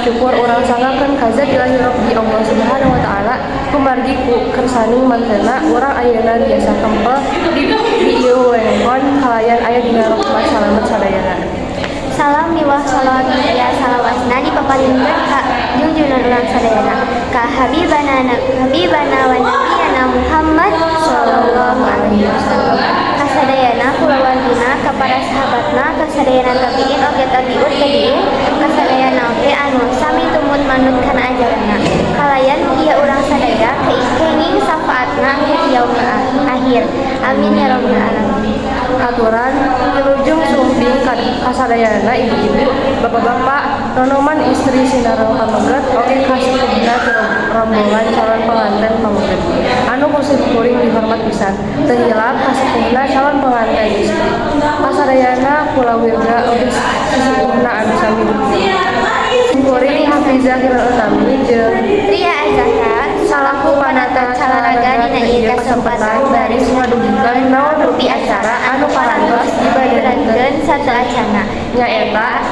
syukur urang sanggakeun ka Zat Ilahi Rabbi Allah Subhanahu wa Ta'ala, kumargi ku kersaning mantena urang ayeuna tiasa kempel di ieu wewengkon kalayan aya dina rahmat salamet sadayana. Salam miwah salawat mulia salawasna dipaparikeun ka junjunan urang sadayana, ka habibana wa nabiyana Muhammad sallallahu alaihi wasallam, kasadayana kulawargina, ka para sahabatna, kasadayana tabiin oge tabiut tabiin, kasadayana oge anu sami tumut manut kana ajaranna, kalayan mugia urang sadaya kenging syafaatna di yaumil akhir. Amin ya rabbal alamin. Aturan wilujeng sumping kasadayana ibu-ibu, bapak-bapak, nonoman istri sinareng pameget oge kasepuhna rombongan calon pengantin pameget anu ku simkuring dihormat pisan. Teu hilap kasepuhna calon pengantin istri, kasadayana kulawarga oge sesepuhna anu sami dukung. Simkuring Hafizah Hilal Utami jeung Tria Azahra salaku panata calaraga dina ieu kasempatan baris ngadugikeun naon rupi acara anu parantos dibarenkeun sateuacanna, nyaeta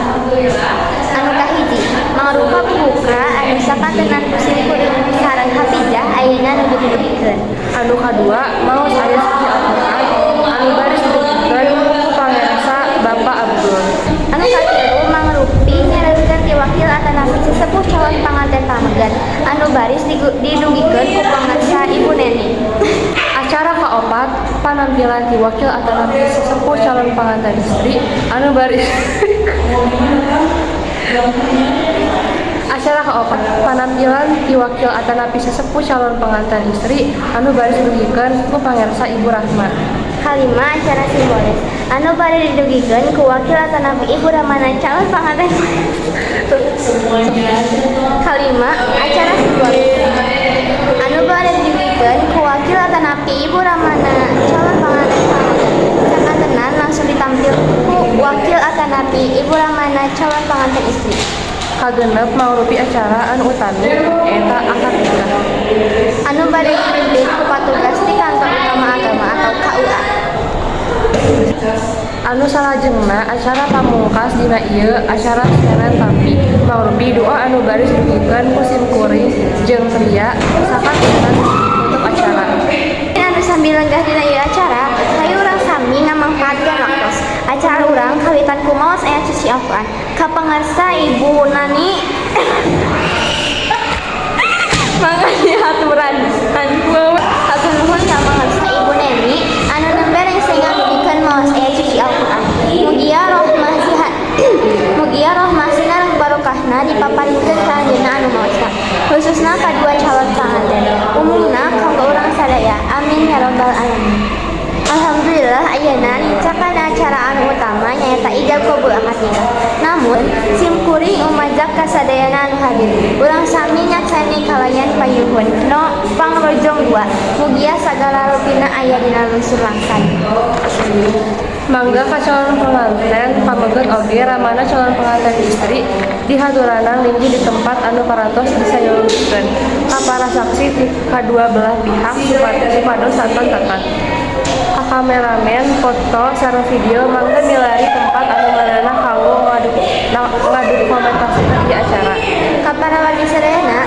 anu kahiji mangrupa pembuka anu sakantenan ku simkuring sareng Hafizah ayeuna nuju didugikeun. Anu kadua, maos ayat suci Al-Qur'an anu baris didugikeun ku pangersa Bapak Abdul. Anu katilu mangrupi nyerahkeun ti wakil atanapi sesepuh calon panganten pamegat anu baris didugikeun ku pangersa Ibu Neni. Acara kaopat, panampilan ti wakil atanapi sesepuh calon panganten istri anu baris. Acara kaopat, panampilan ti wakil atanapi sesepuh calon pengantin istri anu baris didugikeun ku pangersa Ibu Rahma. Kalima, acara simbolis anu bade didugikeun ku wakil atanapi Ibu Ramana calon panganten. Kalima, acara simbolis anu bade didugikeun ku wakil atanapi Ibu Ramana calon panganten pameget sakantenan langsung ditampil ku wakil atanapi Ibu Ramana calon panganten istri. Kagenep, mangrupi acara anu utami, eta akad nikah anu bade dipimpin ku patugas di Kantor Utama Agama atau KUA. Anu salajengna, acara pamungkas dina ieu acara senen tampi, mangrupi doa anu baris didugikeun ku simkuring jeung Tria sakantenan nutup acara. Anu sambil lenggah dina ieu acara, hayu urang sami ngamangpaatkeun waktos. Acara urang kawitan ku maos ayat suci Al-Qur'an ka pangarsa Ibu Nani. Mangga aturan. Hatur nuhun ka pangarsa Ibu Neni anu nembe rengse ngadugikeun maos ayat suci Al-Qur'an. Mugia rohmah sinareng barokahna dipaparikeun ka anjeunna anu maosna, khususna kadua calon panganten, umumna kanggo urang sadaya. Amin ya rabbal alamin. Alhamdulillah, ayeuna nincak kana acara anu utama, nyaeta ijab kabul akad nikah. Namun simkuring umajak kasadayana anu hadir, urang sami nyakseni kalayan panyuhun no pangrojong dua. Mugia sagala rupina aya dina lungsur langsan. Mangga ka calon pengantin pameget oge ramana calon pengantin istri dihaturanan linggih di tempat anu parantos disayogikeun. Ka para saksi ti kadua belah pihak supados saton tepat. Ka kameramen foto sareng video mangga milari tempat anu merenah kanggo ngadokumentasikeun ieu acara. Ka para wargi sadayana,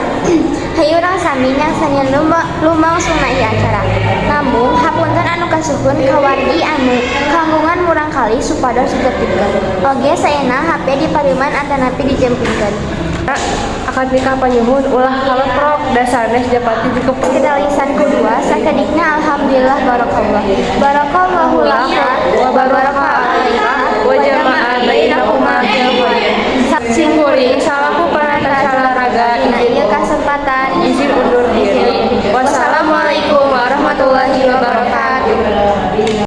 hayu urang sami nyakseni lumangsungna ieu acara. Namun hapunten anu kasuhun ka wargi anu kaanggungan murangkalih supados ditertibkeun. Oge saena HP dipareuman atanapi dijempingkeun. Akad nikah panyuhun ulah kaleprok da sanes japati dikepung. Kita.